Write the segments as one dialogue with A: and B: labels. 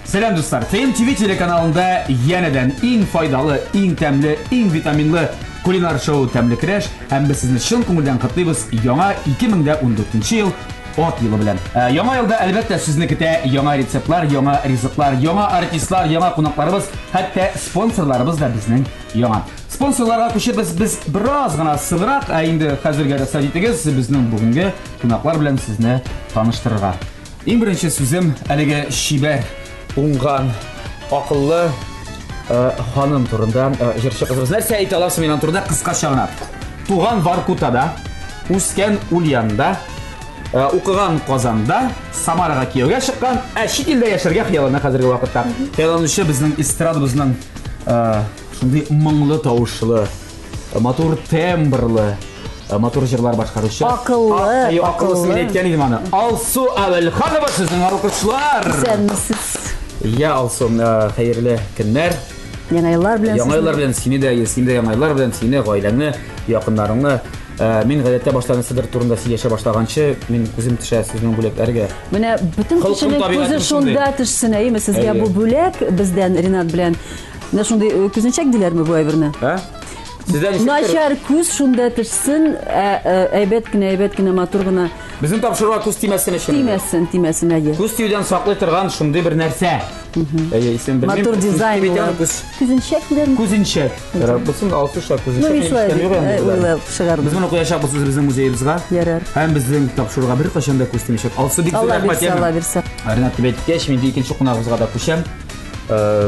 A: Сәлам, дуслар! ТМТВ телеканалында янәдән иң файдалы, иң тәмле, иң витаминлы кулинар шоу «Тәмле көрәш» һәм без сезне чын күңелдән котлыйбыз яңа 2014 ел Ат елы белән. Яңа елда, әлбәттә, сезне көтә яңа рецептлар, яңа ризыклар, яңа артистлар, яңа кунакларыбыз, хәтта спонсорларыбыз да безнең яңа. Спонсорларга күчербез без бераз гына соңрак, ә инде хәзергә рөхсәт итегез безнең бүгенге кунаклар белән сезне таныштырырга. Иң беренче сүзем әлеге чибәр, уңган, акыллы ханым турында, җырчы кызыбыз. Нәрсә әйтә аласың мин аның турында кыскача гына? Туган Воркутада, үскән Ульянда, укыган Казанда, Самарага кияүгә чыккан, ә чит илдә яшәргә хыяллана хәзерге вакытта. Хыялланучы безнең эстрадабызның шундый моңлы тавышлы, матур тембрлы, матур җырлар башкаручы.
B: Акыллы,
A: Әйе, акыллысы мин әйткән идем аны. Алсу Әвелханова, сезнең алкышлар.
B: Исәнмесез.
A: Я, Алсу, хәерле көннәр.
B: Яңа еллар белән.
A: Яңа еллар белән сине дә, сине дә яңа еллар белән, сине, гаиләңне, якыннарыңны. Мин гадәттә башта нәрсәдер турында сөйләшә башлаганчы, мин күзем төшә сезнең бүләкләргә.
B: Менә бөтен кешенең күзе шунда төшсен, әйеме? Сезгә бу бүләк бездән Ринат белән. Менә шундый күзенчәк диләрме бу әйберне?
A: Ә? Сездә ничектер?
B: Начар күз шунда төшсен, әйбәт кенә, әйбәт кенә, матур гына.
A: Безнең тапшыруга күз тимәсен өчен.
B: Тимәсен, тимәсен, әйе.
A: Күз тиюдән саклый торган шундый бер нәрсә. Әйе, исем белмим.
B: Матур дизайн була. Күзенчәк диләрме?
A: Күзенчәк. Ярар, булсын, Алсу шулай күзенчәк.
B: Ну, мин шулай уйлап чыгардым.
A: Без моны куячакбыз үзебезнең музеебызга.
B: Ярар.
A: Һәм безнең тапшыруга беркайчан да күз тимәчәк. Алсу, бик зур рәхмәт.
B: Алла бирсә, Алла бирсә.
A: Ренат дип әйткәч, мин икенче кунагыбызга да күчәм.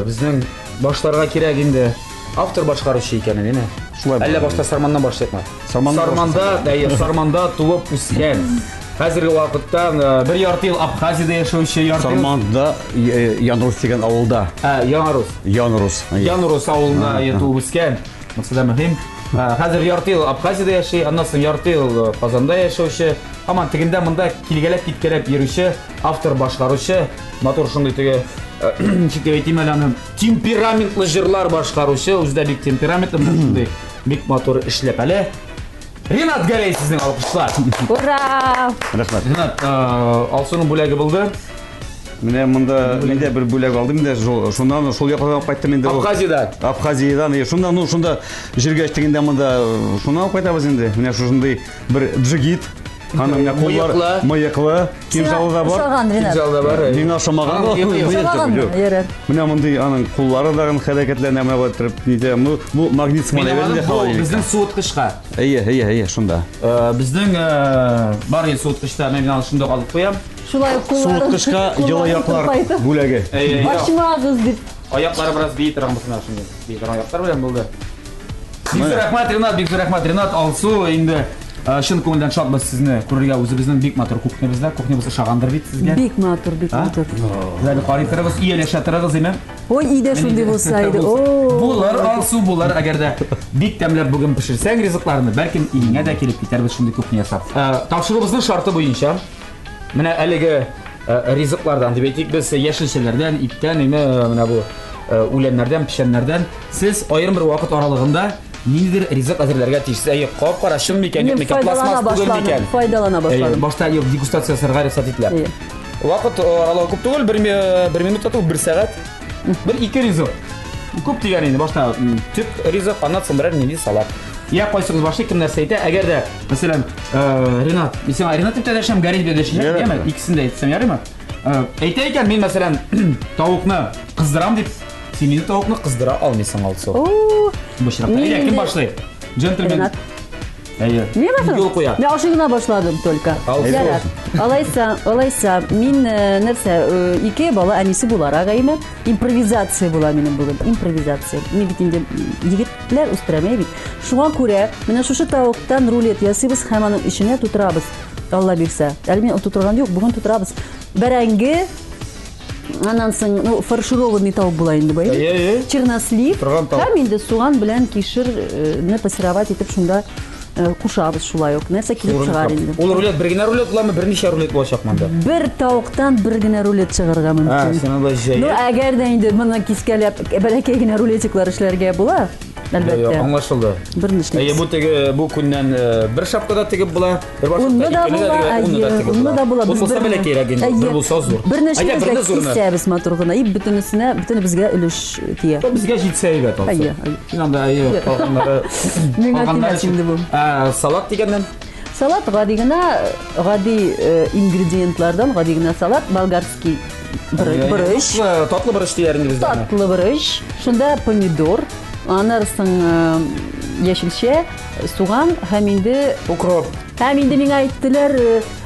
A: Безнең башларга кирәк инде автор башкаручы икәнен, әйме?
C: Шулай.
A: Әллә башта Сарманнан башлыйкмы?
C: Сарманда,
A: әйе, Сарманда туып үскән. Хәзерге вакытта бер ярты ел Абхазиядә яшәүче ярты ел.
C: Сарманда Янрус дигән авылда.
A: Ә, Яңарус.
C: Янрус.
A: Янрус авылында туып үскән. Монысы да мөһим. Хәзер ярты ел Абхазиядә яши, аннан соң ярты ел Казанда яшәүче, һаман тегендә монда килгәләп киткәләп йөрүче автор башкаручы, матур шундый теге, ничек дип әйтим әле аны, темпераментлы җырлар башкаручы, үзе дә бик темпераментлы, менә шундый бик матур эшләпәле. Ринат Гәрәй, сезнең алкышлар.
B: Ура!
C: Рәхмәт.
A: Ринат, Алсуның бүләге булды.
C: Менә монда мин дә бер бүләк алдым инде, шуннан шул яктан алып кайттым инде.
A: Абхазиядан.
C: Абхазиядан, шуннан, ну, шунда җиргә тегендә монда шуннан алып кайтабыз инде. Менә шушындый бер джигит. Аның менә куллар мыеклы, кинжалы да бар.
B: Ошаган, Ринат.
A: Кинжалы да бар.
C: Миңа ошамаган.
B: Ярар.
C: Менә мондый аның куллары да хәрәкәтләнә, менә болай торып, нидә, бу магнит сыман әйбер инде
A: холодильникта. Безнең суыткычка.
C: Әйе, әйе, әйе, шунда.
A: Безнең бар инде суыткычта, мин аны шунда алып куям.
B: Шулай ук кулларын.
C: Суыткычка җылы яклар бүләге.
B: Ачмагыз дип.
A: Аяклары бераз бии торган булсын, шундый. Бии торган аяклар белән булды. Бик зур рәхмәт, Ринат, бик зур рәхмәт, Ринат, Алсу, инде чын күңелдән шатбыз сезне күрергә. Үзебезнең бик матур кухнябызда. Кухнябыз ошагандыр бит сезгә.
B: Бик матур, бик матур.
A: Сез әле карый торыгыз, ияләшә торыгыз, име?
B: Ой, өйдә шундый булса иде. О!
A: Булыр, Алсу, булыр, әгәр дә бик тәмләп бүген пешерсәң ризыкларны, бәлкем өеңә дә килеп китәрбез шундый кухня ясап. Тапшыруыбызның шарты буенча, менә әлеге ризыклардан дип әйтик без, яшелчәләрдән, иттән, име, менә бу үләннәрдән, печәннәрдән сез аерым бер вакыт аралыгында ниндидер ризык әзерләргә тиешсез. Әйе, кап-кара чын микән, юк микән, пластмасс түгел микән?
B: Файдалана башладым.
A: Башта юк, дегустация ясарга рөхсәт ителә. Вакыт аралыгы күп түгел, бер минут та түгел, бер сәгать. Бер ике ризык. Күп дигән инде, башта төп ризык, аннан соң берәр нинди салат. Я, кайсыгыз башлый, кем нәрсә әйтә? Әгәр дә, мәсәлән, Ринат, мин сиңа Ринат дип тә дәшәм, Гәрәй дип тә дәшәм, яме? Икесен дә әйтсәм ярыймы? Әйтә икән, мин, мәсәлән, тавыкны кыздырам дип, син мине тавыкны кыздыра алмыйсың, Алсу. Бу очракта. Әйдә, кем башлый? Джентльмен. Әйе.
B: Мин башладым.
A: Юл куя.
B: Мин ашый гына башладым только. Ярар. Алайса, алайса, мин нәрсә, ике бала әнисе буларак әйме, импровизация була минем бүген. Импровизация. Мин бит инде егетләр үстерәм, әй бит. Шуңа күрә менә шушы тавыктан рулет ясыйбыз һәм аның эченә тутырабыз. Алла бирсә. Әле мин тутырган юк, бүген тутырабыз. Бәрәңге, аннан соң, ну, фаршированный тавык була инде бу.
A: Әйе, әйе.
B: Чернослив.
A: Торган тавык.
B: Һәм инде суган белән кишерне пассеровать итеп шунда кушабыз шулай ук. Нәрсә килеп чыгар инде.
A: Ул рулет бер генә рулет буламы, берничә рулет булачак монда?
B: Бер тавыктан бер генә рулет чыгарга мөмкин.
A: Син анда җәеп.
B: Ну, әгәр дә инде моны кискәләп бәләкәй генә рулетиклар эшләргә була. Әлбәттә.
A: Аңлашылды.
B: Берне
A: Әйе,
B: эшлибез.
A: бу теге бу күннән бер шапка да тегеп була, бер башка
B: Унны да була, әйе, унны да була.
A: Бу
B: Без
A: булса
B: берне-
A: бәләкәйрәк инде,
B: Әйе.
A: бер булса зур.
B: Берне
A: Әйдә,
B: эшлибез
A: берне
B: дә
A: зурны.
B: кисәбез матур гына. И бөтенесенә, бөтенебезгә өлеш тия.
A: Бу безгә җитсә әйбәт алса.
B: Әйе, әйе.
A: Син анда әйе, калганнары.
B: Миңа
A: калганнары
B: тимәс инде бу.
A: Ә, салат дигәннән
B: Салат гади генә, гади ингредиентлардан гади генә салат, болгарский борыч,
A: Татлы борыч диләр инде бездә. аны.
B: татлы борыч, шунда помидор, аннан соң яшелчә, суган һәм инде
A: Укроп.
B: Һәм инде миңа әйттеләр,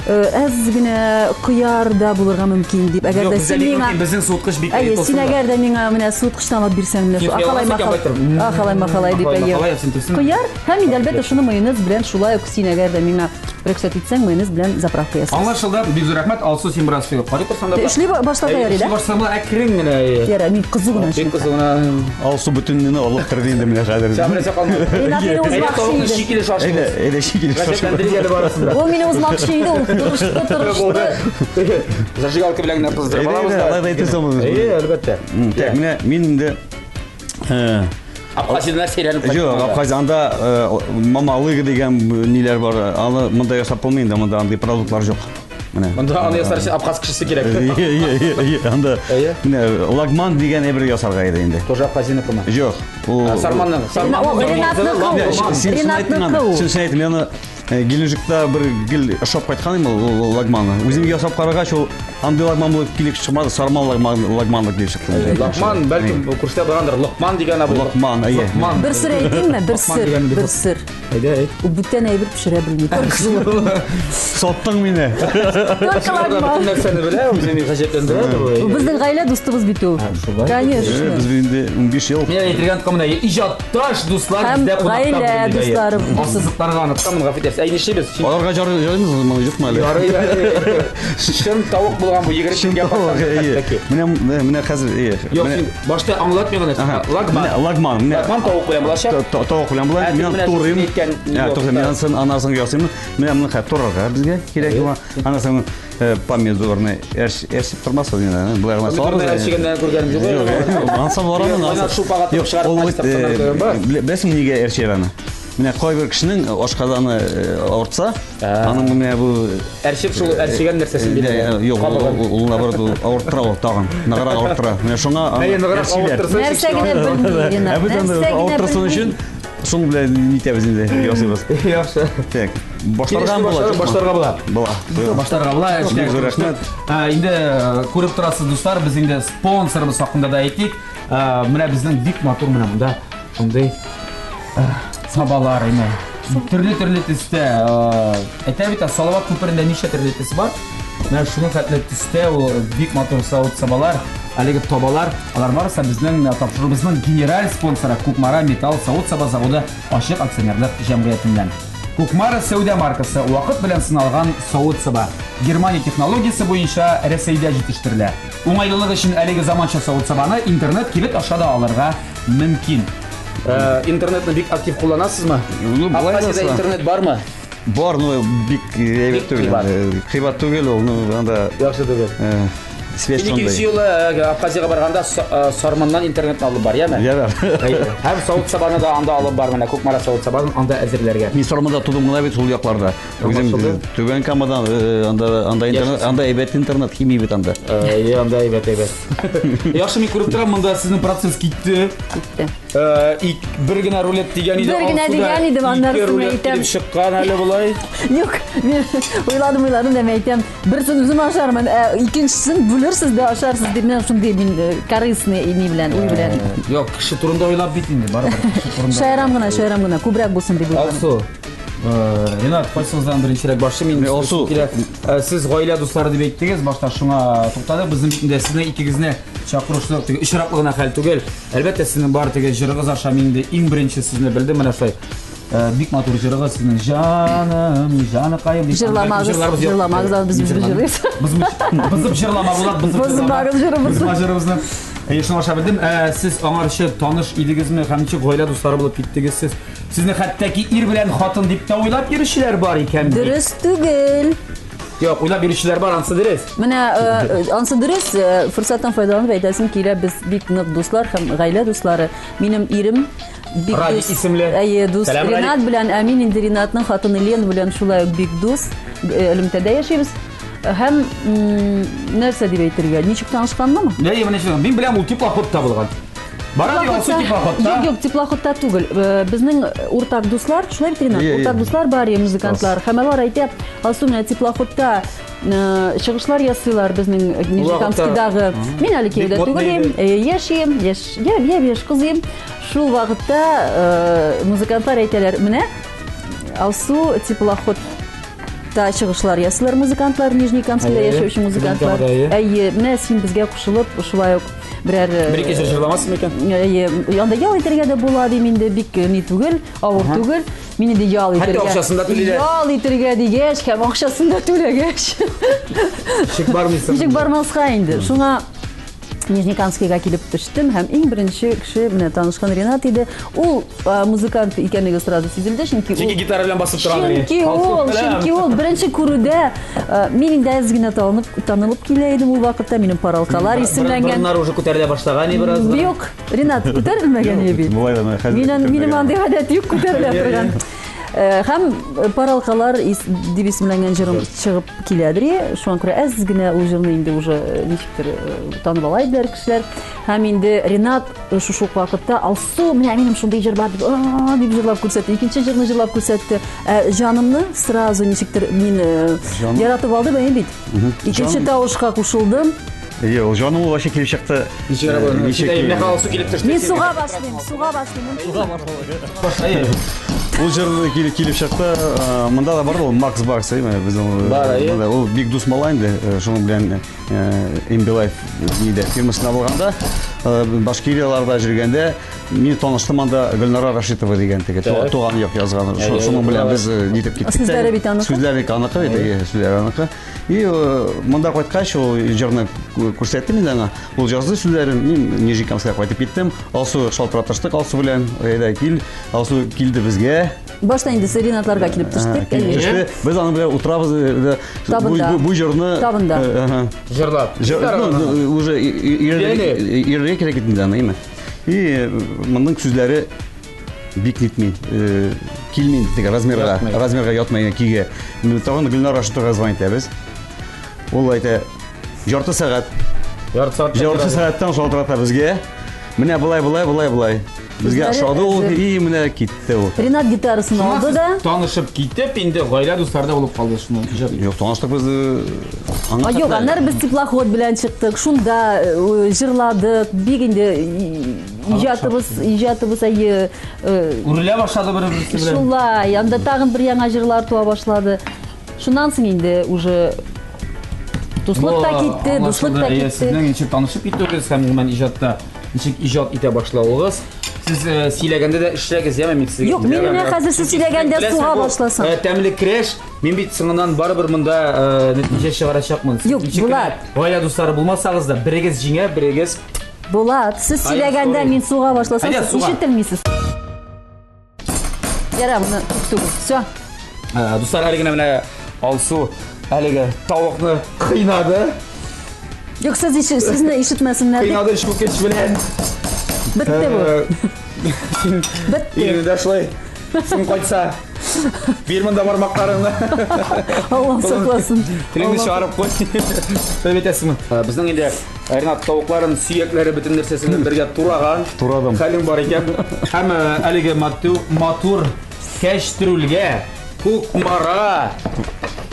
B: әз генә кыяр да булырга мөмкин дип. Әгәр
A: Юк,
B: дә
A: бездә
B: син
A: бик
B: миңа
A: мөмкин, безнең суыткыч бик
B: Әйе,
A: тылсымлы.
B: син әгәр дә миңа менә суыткычтан алып бирсәң менә
A: Син
B: шул
A: хыяллансаң
B: ахалай
A: икән,
B: махалай.
A: байтыр.
B: Ахалай махалай дип
A: Ахалай
B: әйе.
A: махалай, син төпсең.
B: Кыяр һәм инде әлбәттә шуны майонез белән шулай ук син әгәр дә миңа рөхсәт итсәң майонез белән заправка ясарсың.
A: Аңлашылды. Бик зур рәхмәт. Алсу, син бераз карый торсаң да.
B: Эшли башларга
A: Әйе,
B: ярый
A: эшли
B: да?
A: башласаң була, әкрен генә. әйе.
B: Ярар, мин кызу гына
A: Бик
B: эшлим.
A: кызу гына.
C: Алсу бөтенне алып торды инде менә хәзер.
A: Сәбресе калмады.
B: Ринат мине
A: Әйдә,
B: узмакчы
A: тавыкны
B: иде.
A: шикелле
C: Әйдә,
A: шашыгыз.
C: әйдә шикелле
A: Гаҗәпләндерик әле барысын да.
B: Ул мине узмакчы иде, ул тырышты, тырышты.
A: Зажигалка белән генә кыздырып
C: Әйдә,
A: алабыз
C: әйдә,
A: да.
C: алай да әйтәсең моны.
A: Әйе, әлбәттә.
C: Так, менә мин инде
A: Абхазиядан сәйләнеп кайттым.
C: Юк, Абхазия анда мамалыга дигән ниләр бар. Аны монда ясап булмый инде, монда андый продуктлар юк. Менә.
A: Монда аны ясар өчен абхаз кешесе кирәк.
C: Ие, ие, ие, анда
A: Әйе.
C: менә лагман дигән әйбер ясарга иде инде.
A: Тоже Абхазияныкымы?
C: Юк, ул
A: Сарманның.
B: О, Ринатныкы ул.
C: Син шуны әйттең аны.
B: Ринатныкы ул.
C: Син шуны әйттең, мин аны Геленджикта бер гел ошап кайткан идем ул лагманны. Үзем ясап карагач, ул андый лагман булып килеп чыкмады, сарман лагман лагман булып килеп чыкты.
A: Лакман, бәлкем күршедә булгандыр. Локман дигән абый.
C: Локман, әйе.
A: Локман.
B: Бер сыр әйтимме? Бер
A: Локман
B: сыр,
A: дигән бер
B: бер сыр.
A: Әйдә, әйт.
B: Ул бүтән әйбер пешерә белми. Только
C: Саттың мине.
B: Только
A: Бөтен
B: лагман.
A: нәрсәне белә, үзе мине гаҗәпләндерә дә бу.
B: Безнең гаилә дустыбыз бит ул.
A: шулай.
B: Конечно.
C: Без инде 15 ел.
A: Мин әйтергә оныткан менә иҗатташ дуслар
B: Һәм
A: бездә кунакта
B: гаилә
A: бүген, әйе.
B: дуслары.
A: Ассызыкларга онытканмын, гафу итәрсез. Әй, нишлибез? Чын-
C: Аларга жарыймыз моны юкмы әле?
A: Ярый, ярый. Чын тавык булган бу 20
C: Чын
A: меңгә
C: тавык, әйе.
A: хәтта.
C: Менә менә хәзер, әйе.
A: Юк,
C: Менә-
A: син башта аңлат миңа нәрсә.
C: Ага.
A: Лагман.
C: Менә лагман, менә
A: Лагман тавык белән булачак.
C: Тавык белән була.
A: Ә,
C: Мин
A: менә
C: турыйм.
A: син әйткән
C: Ә, тукта, мин анысын анасын ясыйм. Менә моны хәзер турарга безгә кирәк була. Анасын помидорны әрчеп тормаса инде, болай гына
A: Помидорны
C: салабыз.
A: әрчегәннән күргәнем юк.
C: Юк, анысы бар аның.
A: Кайнар шулпага тыгып
C: Юк,
A: чыгарып
C: ул бит,
A: качтыртканнар күргән бар.
C: Беләсеңме нигә әрчиләр аны? Менә кайбер кешенең ашказаны авыртса, аның менә бу
A: Әрчеп шул әрчегән нәрсәсен бирә.
C: Юк, ул наоборот ул авырттыра ул тагын. Ныграк авырттыра. Менә шуңа аны
A: Әйе, ныграк
C: әрчиләр.
A: авырттырса,
B: Нәрсә генә белми, Ринат.
C: Ә без аны
B: Нәрсә генә
C: авырттырсын
B: белми.
C: өчен шул белән нитәбез инде, ясыйбыз.
A: Яхшы.
C: Так, башларга була.
A: Башларга башларга була.
C: Була.
A: Башларга була.
C: Бик зур рәхмәт.
A: Инде күреп торасыз, дуслар, без инде спонсорыбыз хакында да әйтик. Менә безнең бик матур менә монда шундый сабалар инде. Төрле-төрле төстә. Әйтә бит, Салават күперендә ничә төрле төс бар? Менә шуның хәтле төстә ул бик матур савыт сабалар, әлеге табалар, алар барысы безнең тапшыруыбызның генераль спонсоры Кукмара металл савыт саба заводы ачык акционерлык җәмгыятеннән. Кукмара сәүдә маркасы вакыт белән сыналган савыт саба. Германия технологиясе буенча Рәсәйдә җитештерелә. Уңайлылык өчен әлеге заманча савыт сабаны интернет кибет аша да алырга мөмкин. Интернетны бик актив кулланасызмы?
C: Ну, болай да
A: Абхазиядә
C: сына.
A: интернет бармы?
C: Бар, ну, бик әйбәт
A: Бик
C: түгел.
A: кыйбат.
C: Кыйбат түгел ул, ну, анда
A: Яхшы түгел.
C: связь
A: Икенче
C: шундый.
A: юлы Абхазиягә барганда Сарманнан интернетны алып бар, яме?
C: Ярар.
A: Әйе. Һәм савыт сабаны да анда алып бар, менә Кукмара савыт сабасын анда әзерләргә.
C: Мин Сарманда тудым гына бит шул якларда. Үзем
A: Аңлашылды.
C: Түбән Камадан, анда анда интернет, анда әйбәт интернет, химия бит анда.
A: Әйе, анда әйбәт, әйбәт. Яхшы, мин күреп торам, монда сезнең процесс китте.
B: Китте.
A: Бер генә рулет дигән иде.
B: Бер генә
A: Алсу да
B: дигән идем, аннары
A: ике
B: соң
A: рулет
B: әйтәм.
A: килеп чыккан әле болай.
B: Юк, мин уйладым, уйладым да әйтәм, берсен үзем ашармын, ә икенчесен бүлерсез дә ашарсыз дип, мен шундый мин корыстный ни белән, уй белән.
A: Юк, кеше турында уйлап бит инде, барыбер кеше турында.
B: Шайрам гына, шайрам гына, күбрәк булсын дип уйладым.
A: Алсу, Ринат, кайсыгыздан беренчерәк башлыйм инде?
C: Алсу.
A: Килә. Сез гаилә дуслары дип әйттегез, башта шуңа туктадык. Безнең бит инде сезне икегезне чакыру шул теге очраклы гына хәл түгел. Әлбәттә, сезнең бар теге җырыгыз аша мин инде иң беренче сезне белдем, менә шулай. Бик матур җырыгыз сезнең җаным, җаныкаем дип.
B: Җырламагыз,
A: Җырларыбыз юк.
B: җырламагыз, аны без
A: Мин
B: үзебез
A: җырламыйм.
B: җырлыйбыз.
A: Бызып җырлама, Булат, бызып җырлама.
B: Бозмагыз җырыбызны.
A: Бозма җырыбызны. Әйе, шуны аша белдем. Сез аңарчы таныш идегезме һәм ничек гаилә дуслары булып киттегез сез? Сезне хәтта ки ир белән хатын дип тә уйлап йөрүчеләр бар икән бит.
B: Дөрес түгел.
A: Юк, уйлап йөрүчеләр бар, ансы дөрес.
B: Менә ансы дөрес, форсаттан файдаланып әйтәсем килә, без бик нык дуслар һәм гаилә дуслары. Минем ирем бик
A: Радик
B: дус.
A: исемле.
B: Әйе, дус.
A: Сәлам,
B: Ренат
A: Радик.
B: белән, ә мин инде Ренатның хатыны Лена белән шулай ук бик дус, элемтәдә яшибез. Һәм нәрсә дип әйтергә, ничек танышканнымы?
A: Әйе, менә шул. Мин беләм, ул теплоходта булган. Бара ди, Алсу теплоходта.
B: Юк, юк, теплоходта түгел. Безнең уртак дуслар, шулай бит, Ренат?
C: Иә,
B: Уртак
C: иә.
B: дуслар бар, музыкантлар. Һәм алар әйтә, Алсу, менә теплоходта чыгышлар ясыйлар безнең Нижнекамскидагы. Мин әле кияүдә
A: Бик
B: түгел
A: модный
B: идем, яшим, яшь, я, я яшь кызым. Шул вакытта музыкантлар әйтәләр, менә Алсу теплоход та чыгышлар ясыйлар музыкантлар, Нижнекамскида
A: Әйе,
B: яшәүче музыкантлар.
A: Түбән Камада, әйе.
B: Әйе, менә син безгә кушылып, шулай ук берәр
A: Бер-ике җыр җырламассың микән?
B: Әйе, анда ял итәргә дә була дим инде, бик ни түгел, авыр түгел. Мин инде ял
A: Хәтта
B: итәргә.
A: акчасын да түлиләр.
B: Ял итәргә дигәч, һәм акчасын да түләгәч.
A: Ничек бармыйсың?
B: Ничек бармаска инде. Шуңа Нижнекамскийга килеп төштем һәм иң беренче кеше менә танышкан Ренат иде. Ул музыкант икәнлеге сразу сизелде, чөнки ул
A: Чөнки гитара белән басып тора.
B: Чөнки ул, чөнки ул беренче күрүдә мин инде әз генә танып, танылып килә идем ул вакытта, минем паралкалар исемләнгән.
A: Борыннар уже күтәрелә башлаган бераз.
B: Юк, Ренат, күтәрелмәгән иде бит.
C: Болай да менә хәзер
B: Минем минем
C: көтелмәгән.
B: андый гадәт юк күтәрелә торган. Һәм паралкалар дип исемләнгән җырым чыгып киләдер. Шуңа күрә әз генә ул җырны инде уже ничектер танып ала иделәр кешеләр. Һәм инде Ренат шушы ук вакытта Алсу, менә минем шундый җыр бар дип, «А-а-а» дип җырлап күрсәтте. Икенче җырны җырлап күрсәтте. Җанымны сразу ничектер мин
C: Җаным.
B: яратып алдым, әйе бит. Икенче
C: Җаным.
B: тавышка кушылдым.
C: Әйе, ул җаным ул вообще килеп чыкты.
A: Ничек
C: Ничек
A: Менә Алсу килеп төште.
B: Мин суга башлыйм, суга башлыйм.
A: Әйе.
C: Ул җыр килеп чыкты. Монда да бар ул Макс Барс, әйме, безнең
A: Бар, әйе.
C: монда ул бик дус малай инде, шуның белән MB Life нидә фирмасында булганда, Башкирияларда йөргәндә мин таныштым анда Гөлнара Рашитова дигән теге
A: Так.
C: туган як язган.
A: Әйе,
C: Шуның белән
A: әйе.
C: без нитеп киттек. тә.
B: Сүзләре бит аныкы.
C: Сүзләре аныкы бит, әйе, сүзләре аныкы. И монда кайткач ул җырны күрсәттем инде аңа. Ул язды сүзләрен, мин Нижнекамскка кайтып киттем. Алсу шалтыратыштык Алсу белән, әйдә кил. Алсу килде безгә.
B: Башта инде Ренатларга килеп төштек.
C: Килеп
B: Әйе.
C: төште. Без аның белән утырабыз,
B: Табында.
C: бу җырны
B: Табында.
C: Ага.
A: Җырлап.
C: Җыр- ну, ну, уже
A: Өйрәнеп.
C: өйрәнергә кирәк инде аны, әйме. И моның сүзләре бик нитми, килми инде теге размерга,
A: Ятмый.
C: размерга ятмый кигә. Тагын Гөлнара Рашитовага звонить итәбез. Ул әйтә, ярты сәгать,
A: Ярты сәгать.
C: ярты сәгатьтән шалтырата безгә. Менә болай, болай, болай, болай. Безгә
B: Үзләре
C: ошады ул,
B: әзер.
C: и менә китте ул.
B: Ренат гитарасын алды да.
A: Танышып китеп, инде гаилә дуслары да булып калды шуннан. Иҗат.
C: Юк, таныштык без аңа
B: А, юк,
C: хәтле.
B: аннары без теплоход белән чыктык, шунда җырладык, бик инде иҗатыбыз, иҗатыбыз әйе,
A: Үрелә башлады бер-берсе белән.
B: шулай, анда тагын бер яңа җырлар туа башлады. Шуннан соң инде уже дуслык та китте, дуслык та
A: Әйе,
B: китте.
A: Сезнең ничек танышып китүегез һәм гомумән иҗатта ничек иҗат итә башлавыгыз. Сез сөйләгәндә дә эшләгез, яме мин сезгә.
B: Юк, мин менә хәзер сез сөйләгәндә
A: Беләсезме,
B: суга
A: бу,
B: башласам.
A: Тәмле креш, мин бит соңыннан барыбер монда нәтиҗә чыгарачакмын. Сез
B: Юк,
A: ничек кенә
B: Булат.
A: Гаилә дуслары булмасагыз да, берегез җиңә, берегез
B: Булат, сез
A: Ай,
B: сөйләгәндә
A: sorry.
B: мин суга башласам,
A: Әйдә,
B: сез
A: суга.
B: ишетелмисез. Яра, моны күп түгел. Всё.
A: Дуслар, әле генә менә Алсу әлеге тавыкны кыйнады.
B: Юк, сез сезне ишетмәсеннәр дип.
A: Кыйнады чүкеч белән.
B: Бетте бу. Бетте.
A: Иренә шулай. Син кайтса, бир монда бармакларыңны.
B: Аллаһ сакласын.
A: Телеңне
B: Аллаһ
A: чыгарып куй. Шулай әйтәсеңме? Безнең инде Ренат тавыкларын сөякләре бөтен нәрсәсе белән бергә тураган.
C: Турадым.
A: Хәлең бар икән. Һәм әлеге матур кәчтрүлгә Кукмара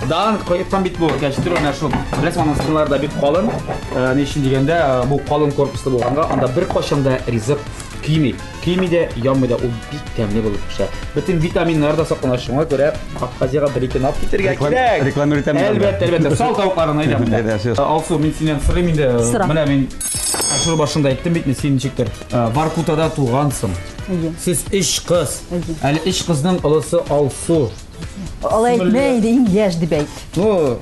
A: дан кайткан бит бу кәчтрүл әнә шул. Беләсең, аның стеналары да бик калын. Ни өчен дигәндә, бу калын корпуслы булганга, анда бер кайчан да ризык көйми. Көйми дә, янмый да, ул бик тәмле булып пешә. Бөтен витаминнар да саклана. Шуңа күрә Абхазиягә бер ике алып китергә
C: Реклам-
A: кирәк.
C: реклама итәм мин анда.
A: Әлбәттә, әлбәттә. Сал тавыкларын әйдә монда.
C: Әйдә, всё.
A: Алсу, мин синнән сорыйм инде.
B: Сора.
A: Менә мин шул башында әйттем бит, син ничектер. Воркутада тугансың.
B: Әйе.
A: Сез өч кыз.
B: Әйе.
A: Әле өч кызның олысы Алсу.
B: Алай әйтмә инде, иң яшь дип әйт.
A: Ну,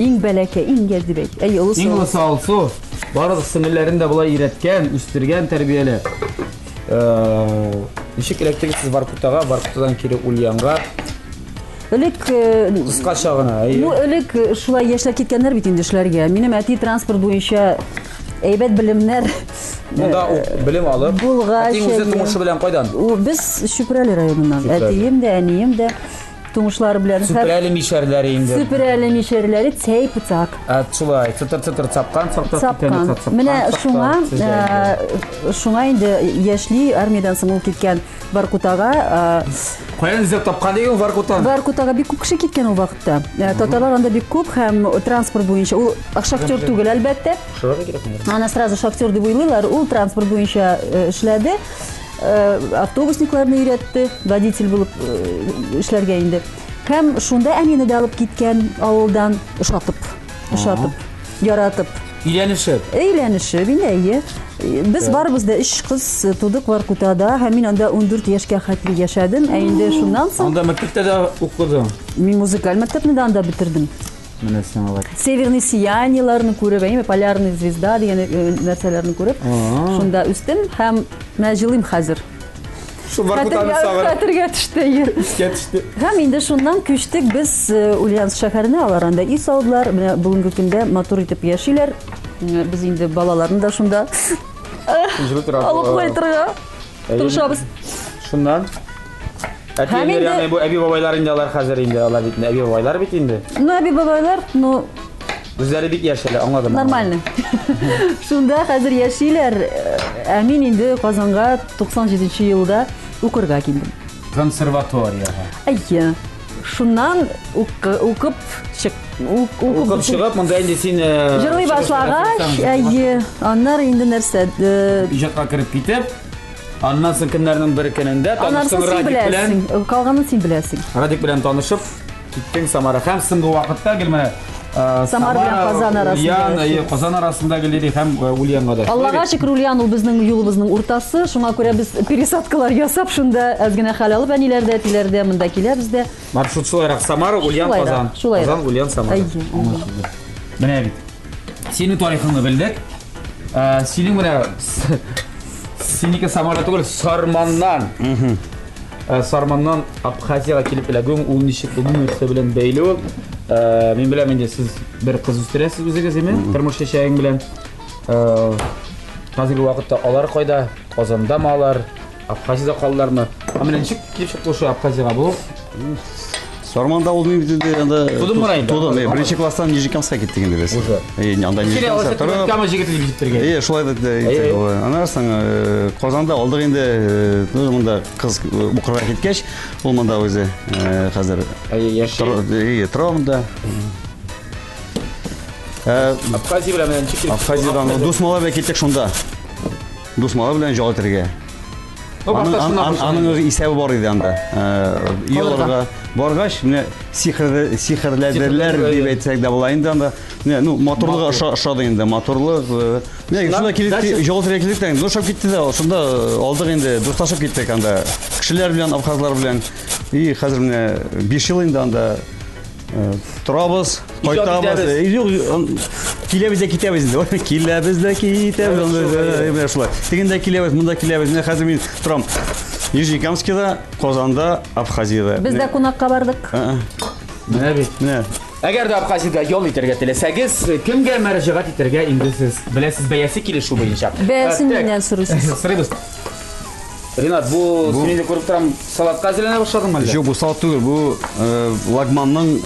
B: Иң бәләкәй, иң яшь дип әйт. Әйе, олысы.
A: иң олысы Алсу. Барлык сеңелләрен дә болай өйрәткән, үстергән, тәрбияләп. Ничек эләктегез сез Воркутага, Воркутадан кире Ульянга?
B: Элек
A: кыскача гына.
B: Ну, элек шулай яшьләр киткәннәр бит инде эшләргә. Минем әти транспорт буенча әйбәт белемнәр
A: Монда ук белем алып.
B: Булгач.
A: Әтиң үзе тумышы белән кайдан?
B: Без Чүпрәле районыннан. Әтием дә, әнием дә тумышлары белән.
A: Сүперәле мишәрләре инде.
B: Сүперәле мишәрләре цәй пыцак.
A: Ә, шулай, цытыр-цытыр цапкан,
B: цапкан. Менә шуңа, шуңа инде яшьли армиядән соң ул киткән Воркутага.
A: Каян эзләп тапкан диген Воркутаны?
B: Воркутага бик күп кеше киткән ул вакытта. Татарлар анда бик күп һәм транспорт буенча ул шахтер түгел, әлбәттә. Аны сразу шахтер дип уйлыйлар. Ул транспорт буенча эшләде. Автобусникларны өйрәтте, водитель булып эшләргә инде. Һәм шунда әнине дә алып киткән авылдан, ошатып, ошатып, яратып.
A: Өйләнешеп.
B: Өйләнешеп, инде әйе. Без барыбыз да өч кыз тудык Воркутада, һәм мин анда 14 яшькә хәтле яшәдем. Ә инде шуннан соң
A: Анда мәктәптә дә укыдың.
B: Мин музыкаль мәктәпне дә анда бетердем.
A: Менә сиңа алай.
B: Северный сияниеларны күреп, әйеме, полярный звезда дигән нәрсәләрне күреп, шунда үстем һәм менә җылыйм хәзер.
A: Шул Воркутаны сагынып.
B: Хәтергә төште.
A: Искә төште.
B: Һәм инде шуннан күчтек без Ульяновск шәһәренә, алар анда өй салдылар. Менә бүгенге көндә матур итеп яшиләр. Без инде балаларны да шунда алып кайтырга тырышабыз.
A: Шуннан Әтиәниләр, ягъни бу әби бабайлар инде алар хәзер инде, алар бит әби бабайлар бит инде.
B: Ну, әби бабайлар, ну
A: Үзләре бик яшь әле, аңладым.
B: Нормально. Шунда хәзер яшиләр. Ә мин инде Казанга 97 елда укырга килдем.
A: Консерваториягә.
B: Әйе. Шуннан укып чык,
A: укып чыгып, монда инде син
B: җырлый башлагач, әйе, аннары инде нәрсә?
A: Иҗатка кереп китеп, аннан соң көннәрнең бер көнендә
B: таныштың Радик белән. Калганын син беләсең.
A: Радик белән танышып, киттең Самара. Һәм соңгы вакытта гел менә
B: Самара белән Казан арасында.
A: Ульян, Казан арасында гел йөри һәм Ульянга да.
B: Аллага шөкер, Ульян ул безнең юлыбызның уртасы. Шуңа күрә без пересадкалар ясап, шунда әз генә хәл алып әниләр дә, әтиләр дә монда киләбез дә.
A: Маршрут шулайрак: Самара, Ульян, Казан. Казан, Ульян, Самара. Менә бит. Синең тарихыңны белдек. Синең менә синеке Самара түгел, Сарманнан. Сарманнан Абхазияга килеп эләгүең ул ничек булды, нәрсә белән бәйле ул? Мин беләм инде, сез бер кыз үстерәсез үзегез, әйме? Тормыш чәчәгең белән. Хәзерге вакытта алар кайда? Казандамы алар? Абхазиядә калдылармы? Ә менә ничек килеп чыкты шул Абхазияга бу?
C: Сарманда ул мин бит инде анда
A: Тудыңмы инде?
C: Тудым. Беренче класстан Нижнекамскка киттек инде без.
A: Уже.
C: Анда Нижнекамскта торып.
A: Кама җегете дип җиттергән.
C: Әйе, шулай да әйтсәк була. Аннан соң Казанда алдык инде, монда кыз укырга киткәч, ул монда үзе хәзер.
A: Әйе, яши.
C: Әйе, тора монда.
A: Абхазия белән ничек килеп?
C: Абхазиядан дус малай белән киттек шунда. Дус малай белән ял итәргә. Аның үзе исәбе бар иде анда. Йоларга баргач, менә сихерләделәр дип әйтсәк дә була инде анда. Менә, ну, матурлыгы ошады инде, матурлык. Менә шунда килеп, ял итәргә килдек тә, ну, ошап китте дә, шунда алдык инде, дуслашып киттек анда. Кешеләр белән, абхазлар белән. И хәзер менә 5 ел инде анда торабыз, кайтабыз. Юк, киләбез дә китәбез инде. Киләбез дә китәбез. Менә шулай. Тегендә киләбез, монда киләбез. Менә хәзер мин торам Нижнекамскида, Казанда, Абхазиядә.
B: Без дә кунакка бардык.
A: Менә бит.
C: Менә.
A: Әгәр дә Абхазиядә ял итәргә теләсәгез, кемгә мөрәҗәгать итәргә инде сез беләсез бәясе килешү буенча.
B: Бәясен миннән сорыйсыз.
A: Сорыйбыз. Ринат, бу син инде күреп торам, салатка әзерләнә башладыңмы әллә?
C: Юк, бу салат түгел, бу лагманның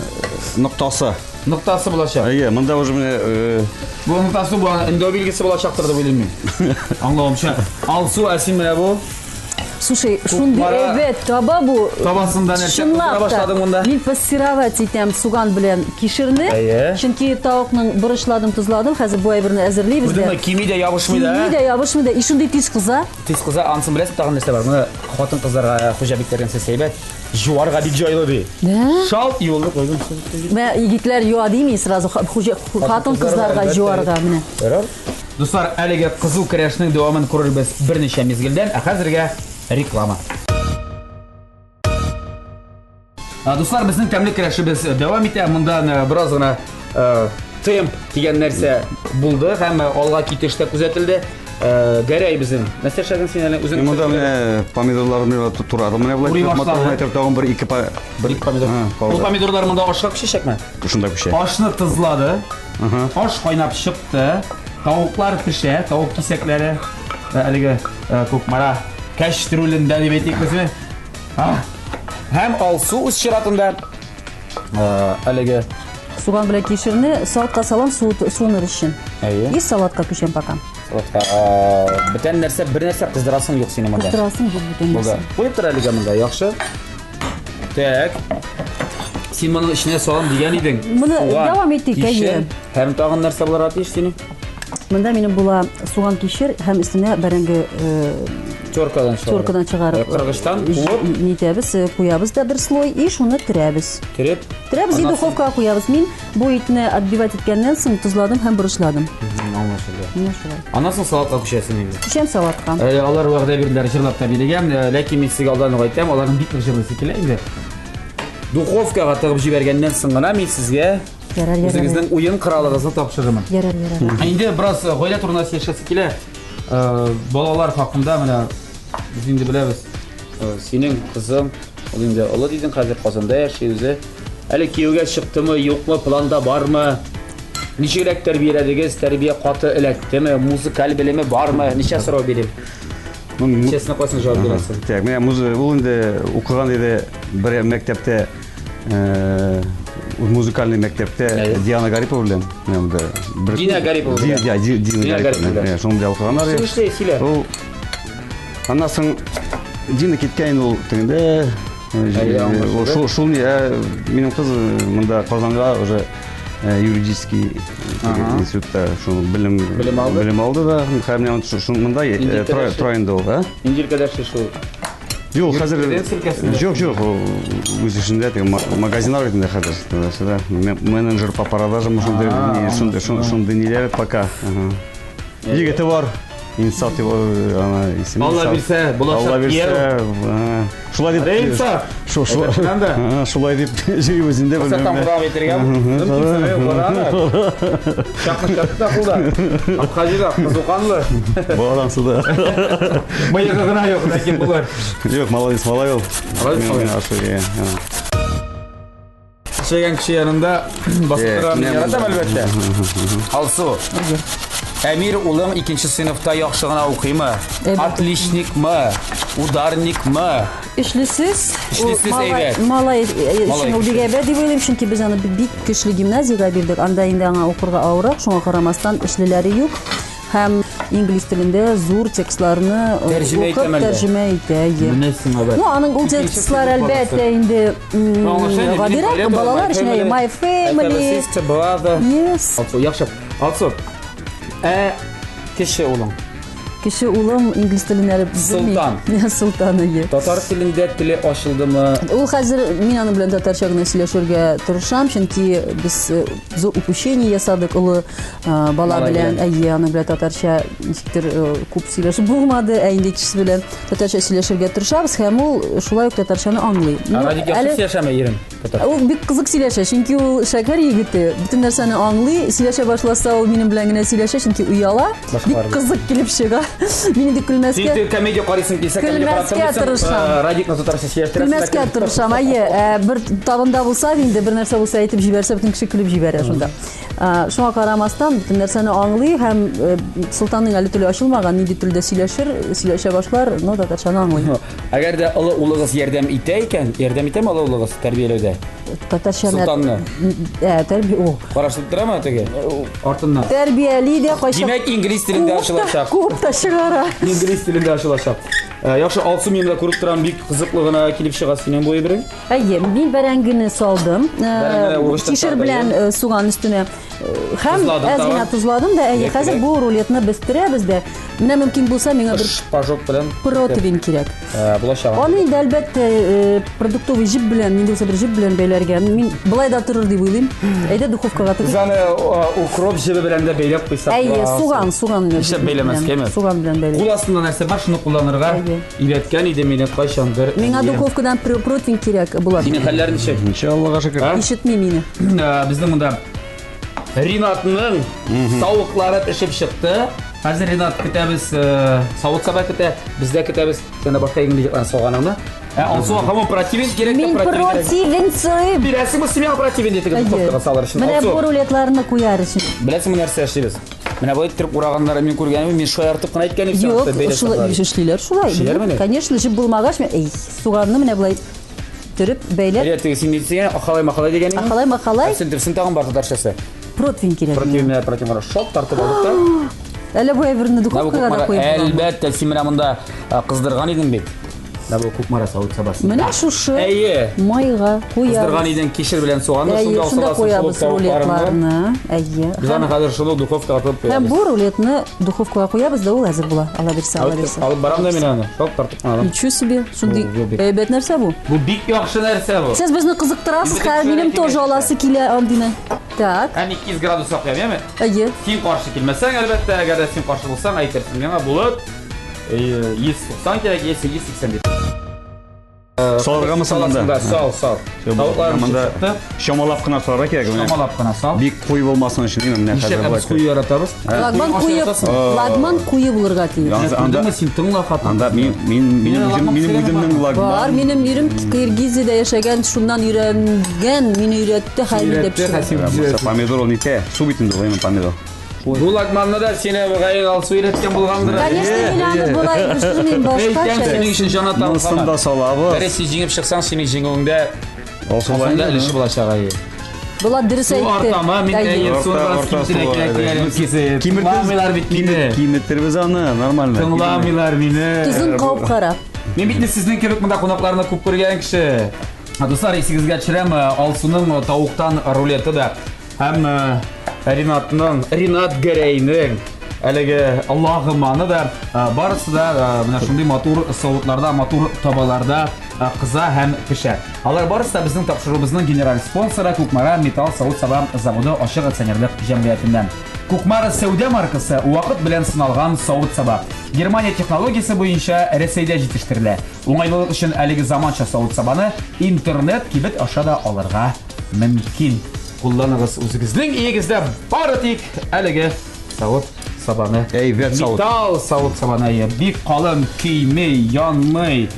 C: ноктасы.
A: Ноктасы булачак.
C: Әйе, монда уже менә
A: бу ноктасы бу өндәү билгесе булачактыр дип уйлыйм мин. Аңлавымча. Алсу, ә син менә бу
B: Слушай, шундый әйбәт таба бу.
A: Табасында нәрсә кыздыра башладың монда?
B: Мин пассеровать итәм суган белән кишерне. Чөнки тавыкның борычладым, тозладым. Хәзер бу әйберне әзерлибез дә.
A: Күрдеңме, кими дә ябышмый да.
B: Кими дә ябышмый да. И шундый тиз кыза.
A: Тиз кыза, ансын беләсең, тагын нәрсә бар. Моны хатын-кызларга, хуҗабикләргә нәрсә әйбәт. Юарга бик җайлы ди. Шалт юылды куйдым.
B: Менә егетләр юа дими сразу хатын-кызларга юарга менә.
A: Дуслар, әлеге кызу көрәшнең дәвамын күрербез берничә мизгелдән, ә хәзергә реклама. Дуслар, безнең тәмле көрәшебез дәвам итә. Монда бераз гына темп дигән нәрсә булды һәм алга китеш тә күзәтелде. Гәрәй безнең. Нәрсә эшләдең син әле үзең?
C: Мин монда менә помидорларны турадым. Менә болай матур итеп тагын бер ике
A: бер помидор. Ул помидорлар монда ашка күчәчәкме?
C: Шунда күчә.
A: Ашны тозлады. Аш кайнап чыкты. Тавыклар пешә, тавык кисәкләре. Әлеге Кукмара кәчтрүлендә дип әйтик безме? Һәм Алсу үз чиратында әлеге
B: суган белән кишерне салатка салам суыныр өчен.
A: Әйе.
B: И салатка күчәм пока.
A: Салатка. Бүтән нәрсә, бер нәрсә кыздырасың юк синең монда.
B: Кыздырасың юк бүтән нәрсә.
A: Куеп тор әлегә монда, яхшы. Так. Син моның эченә салам дигән идең.
B: Моны дәвам итик, әйе.
A: Һәм тагын нәрсә булырга тиеш синең?
B: Монда минем була суган, кишер һәм өстенә бәрәңге
A: теркадан чыгарып.
B: Теркадан чыгарып.
A: Кыргычтан куып
B: нитәбез, куябыз да бер слой и шуны терәбез.
A: Тереп.
B: Терәбез и духовкага куябыз. Мин бу итне отбивать иткәннән соң тозладым һәм борычладым.
A: Аңлашылды.
B: Менә шулай.
A: Аннан соң салатка күчәсең инде.
B: Күчәм салатка.
A: Алар вәгъдә бирделәр, җырлап та бирегән, ләкин мин сезгә алдан ук әйтәм, аларның бик нык җырлыйсы килә инде. Духовкага тыгып җибәргәннән соң гына мин сезгә
B: Ярар, ярар.
A: Үзегезнең уен коралыгызны тапшырырмын.
B: Ярар, ярар.
A: Инде бераз гаилә турында сөйләшәсе килә. Балалар хакында менә без инде беләбез. Синең кызың, ул инде олы дидең, хәзер Казанда яши үзе. Әле кияүгә чыктымы, юкмы, планда бармы? Ничегрәк тәрбияләдегез? Тәрбия каты эләктеме? Музыкаль белеме бармы? Ничә сорау бирим? Ничәсенә кайсын җавап бирәсең?
C: Так, менә ул инде укыган иде бер мәктәптә, музыкальный мәктәптә Диана Гарипова белән.
A: Дина Гарипова белән.
C: Дина Гарипова белән. Шуның белән укыганнар.
A: Сөйлә, сөйлә.
C: Ул аннан соң Дина киткән ул тегендә. Шул минем кыз монда Казанга уже юридический институтта шул белем
A: алды.
C: Белем алды да, һәм менә монда тора инде ул, а?
A: Нинди өлкәдә эшли шул?
C: Юк, хәзер Юк, юк, үз эшендә теге магазиннар бит инде хәзер. Менеджер по продажам шундый, шундый, шундый ниләр пока. Егете бар. Инсаф дип ана исеме.
A: Алла бирсә, булачак
C: кияү. Шулай дип.
A: Инсаф.
C: Шулай дип йөрибез инде.
A: Сатан курап әйтергә мөмкин, бараны. Чакны чакта кулда. Абхазида кызуканлы.
C: Балансы да.
A: Мыегы гына юк, ләкин булыр.
C: Юк, молодец, малай ул.
A: Молодец. Эшләгән кеше янында басып торган яратам, әлбәттә. Алсу. Әмир улың икенче сыйныфта яхшы гына укыймы? Отличникмы? Ударникмы?
B: Эшлесез.
A: Эшлесез әйбәт.
B: Малай өчен ул бик әйбәт дип уйлыйм, чөнки без аны бик көчле гимназиягә бирдек. Анда инде аңа укырга авыррак, шуңа карамастан эшлеләре юк. Һәм инглиз телендә зур текстларны укып тәрҗемә итә. Ну, аның ул текстлар әлбәттә инде гадирәк, балалар өчен, My Family.
A: Yes. Алсу, яхшы. Алсу. Кеше улың.
B: Кеше улым инглиз телен әле белми.
A: Султан.
B: Султан, әйе.
A: Татар телендә теле ачылдымы?
B: Ул хәзер мин аның белән татарча гына сөйләшергә тырышам, чөнки без зур упущение ясадык олы бала белән. Әйе, аның белән татарча ничектер күп сөйләшеп булмады, ә инде кешесе белән татарча сөйләшергә тырышабыз һәм ул шулай ук татарчаны аңлый.
A: Радик яхшы сөйләшәме ирең?
B: Ул бик кызык сөйләшә, чөнки ул шәкәр егете, бөтен нәрсәне аңлый, сөйләшә башласа ул минем белән генә сөйләшә, чөнки ояла. Бик кызык килеп чыга. Мин инде көлмәскә.
A: Син комедия карыйсың килсә, комедия карап
B: тормыйсың.
A: Радикны татарча сөйләштерәсең.
B: Көлмәскә тырышам, әйе. Бер табында булса инде бер нәрсә булса әйтеп җибәрсә, бөтен кеше көлеп җибәрә шунда. Шуңа карамастан бөтен нәрсәне аңлый һәм Султанның әле теле ачылмаган, нинди телдә сөйләшер, сөйләшә башлар, но татарчаны аңлый.
A: Әгәр дә олы улыгыз ярдәм итә икән, ярдәм итәме олы улыгыз тәрбияләүдә?
B: Татарчаны.
A: Султанны.
B: Тәрбия, о.
A: Караштырып торамы теге? Артыннан.
B: Тәрбияли дә кайчак.
A: Димәк, инглиз телендә ачылачак.
B: Күп тә чыгара.
A: Инглиз телендә ачылачак. Яхшы, Алсу, мин дә күреп торам, бик кызыклы гына килеп чыга синең бу әйберең.
B: Әйе, мин бәрәңгене салдым. Кишер белән суган өстенә. Һәм әз генә тозладым да, әйе, хәзер бу рулетны без терәбез дә. Менә мөмкин булса, миңа бер
A: шпажок белән
B: противень кирәк.
A: Булачак.
B: Аны инде әлбәттә продуктовый җеп белән, нинди булса бер җеп белән бәйләргә. Мин былай да торыр дип уйлыйм. Әйдә духовкага тыгып.
A: Без аны укроп җебе белән дә бәйләп куйсак.
B: Әйе, суган, суган белән.
A: Нишләп бәйләмәскәме?
B: Суган белән бәйләп.
A: Кул астында нәрсә бар, шуны кулланырга өйрәткән иде мине кайчандыр.
B: Миңа духовкадан противень кирәк була.
A: Синең хәлләр ничек?
C: Ничә, Аллага шөкер.
B: Ишетми мине.
A: Безнең монда Ринатның тавыклары пешеп чыкты. Хәзер Ренат көтәбез, савыт-саба көтә, без дә көтәбез. Син дә башка ингредиентларны салганыңны. Ә Алсу апа противень кирәк
B: Мин противень сорыйм.
A: Бирәсеңме син миңа противень дип духовкага салыр өчен?
B: Менә бу рулетларны куяр өчен.
A: Беләсеңме нәрсә эшлибез? Менә болай иттереп ураганнары мин күргәнем, мин шаяртып кына әйткән идем.
B: Юк, шулай эшлиләр шулай. Конечно, җеп булмагач, әй, суганны менә болай төреп бәйләп.
A: Әйе, теге син дисең, ахалай махалай дигән.
B: Ахалай махалай.
A: Син дөресен тагын бар татарчасы.
B: Противень кирәк.
A: Противень менә противень бар. Шок тартып алдык
B: та. Әле бу әйберне духовкага да куеп.
A: Әлбәттә, син менә монда кыздырган идең бит. Менә бу Кукмара савыт сабасы.
B: Менә шушы.
A: Әйе.
B: Майга куябыз.
A: Кыздырган идең кишер белән суганны,
B: шунда шунда куябыз рулетларны. Әйе.
A: Без аны хәзер шуны духовкага тыгып куябыз.
B: Һәм бу рулетны духовкага куябыз да ул әзер була. Ала бирсә, ала бирсә.
A: Алып барам да мин аны. Шок тартып кына алам.
B: Ничего себе, шундый әйбәт нәрсә бу.
A: Бу бик яхшы нәрсә бу.
B: Сез безне кызыктырасыз, хәзер минем тоже аласы килә андыйны. Так.
A: Һәм 200 градус саклыйм, яме?
B: Әйе.
A: Син каршы килмәсәң, әлбәттә, әгәр дә син каршы булсаң, әйтерсең миңа булып 190 кирәк, яисә 180 дип.
C: Салыргамы соң монда?
A: Сал, сал. Тавыклар
C: монда чамалап кына салырга кирәк.
A: Чамалап кына сал.
C: Бик куе булмасын өчен, менә
A: хәзер болай. Без куе яратабыз.
B: Лагман куе, лагман куе булырга тиеш.
A: Анда син тыңла хатын.
C: Анда мин мин минем үзем минем үземнең лагман.
B: Бар, минем ирем Киргизиядә яшәгән, шуннан өйрәнгән, мине өйрәтте, хәзер дип.
C: Помидор ул нитә? Су бит инде ул, помидор.
A: Бу лагманны да сине мөгаен Алсу өйрәткән булгандыр.
B: Конечно, мин аны болай пешермим, башкача.
A: Әйтәм, синең өчен җан атам.
C: Монысын да салабыз.
A: Бәресе җиңеп чыксаң, синең җиңүеңдә Алсуның да өлеше булачак әйе.
B: Булат дөрес
A: Су
B: әйтте.
A: артама, мин әйе, суны бераз киметергә кирәк. Тыңламыйлар бит мине.
C: Киметтербез аны, нормально.
A: Тыңламыйлар мине.
B: Тузын кабып кара.
A: Мин бит сезнең кебек монда кунакларны күп күргән кеше. Дуслар, исегезгә төшерәм, Алсуның тавыктан рулеты да һәм Ринатның, Ринат Гәрәйнең әлеге лагыманы да барысы да менә шундый матур савытларда, матур табаларда кыза һәм пешә. Алар барысы да безнең тапшыруыбызның генераль спонсоры Кукмара металл савыт-саба заводы ачык акционерлык җәмгыятеннән. Кукмара сәүдә маркасы вакыт белән сыналган савыт-саба. Германия технологиясе буенча Рәсәйдә җитештерелә. Уңайлылык өчен әлеге заманча савыт-сабаны интернет кибет аша да алырга мөмкин. Кулланыгыз үзегезнең өегездә бары тик әлеге савыт-сабаны.
C: Әйбәт савыт.
A: Металл савыт-сабаны әйе, бик калын, көйми, янмый.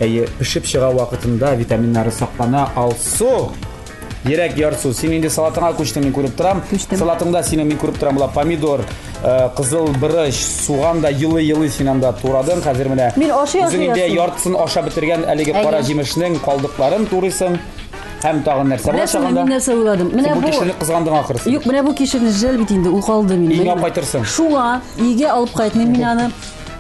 A: Әйе, пешеп чыга вакытында витаминнары саклана. Алсу, йөрәк ярсу, син инде салатыңа күчтең, мин күреп торам.
B: Күчтем.
A: Салатыңда синең мин күреп торам, була помидор, кызыл борыч, суган да елый-елый син анда турадың. Хәзер менә
B: Мин ашый-ашый
A: үзең инде
B: ясыйм.
A: яртысын ашап бетергән әлеге кара җимешнең калдыкларын турыйсың. Һәм тагын нәрсә
B: Беләсеңме,
A: булачак анда?
B: мин нәрсә уйладым? Менә
A: Син бу
B: бу
A: кишерне кызгандың ахрысы.
B: Юк, менә бу кишерне жәл бит инде, ул калды минем.
A: Өеңә кайтырсың.
B: Шуңа өйгә алып кайтмыйм мин аны.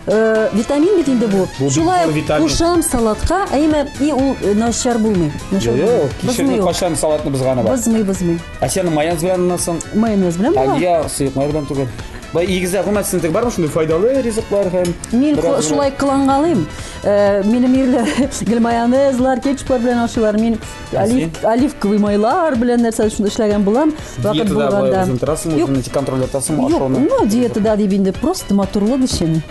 B: Витамин бит инде бу.
A: Бу бик
B: Шулай
A: зур витамин.
B: кушам салатка, әмма и ул начар булмый. Начар
A: Юк,
B: булмый.
A: кишерне
B: Бозмый ул.
A: кайчан салатны бозганы бар?
B: Бозмый, бозмый.
A: Ә сен майонез белән соң?
B: Майонез белән
A: Ә
B: була.
A: нигә сыек май белән түгел? Бай игездә гомумән сезнең бармы шундый файдалы ризыклар һәм
B: Мин
A: бераз гына-
B: шулай кылангалыйм. Минем ирләр гел майонезлар, кетчуплар белән ашыйлар. Мин оливковый майлар белән нәрсә шунда эшләгән булам. Вакыт
A: Диетада болай
B: булганда.
A: үзең торасыңмы,
B: Юк.
A: үзеңне контроль итәсеңме
B: Юк,
A: ашауны?
B: ну, диетада дип инде просто матурлык өчен.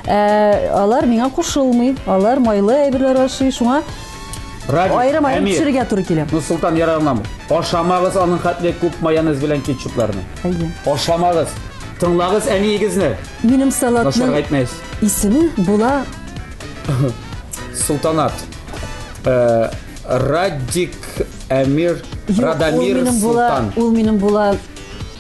B: Алар миңа кушылмый. Алар майлы әйберләр ашый, шуңа
A: Радик,
B: аерым-аерым
A: Әмир.
B: пешерергә туры килә.
A: Ну, Султан яраңламы. Ашамагыз аның хәтле күп майонез белән кетчупларны.
B: Әйе.
A: Ашамагыз. Тыңлагыз әниегезне.
B: Минем
A: Начар
B: салатның
A: әйтмәйсез.
B: исеме була
A: Султанат. Радик Әмир,
B: Юк, ул
A: Радамир
B: минем була,
A: Султан.
B: ул минем була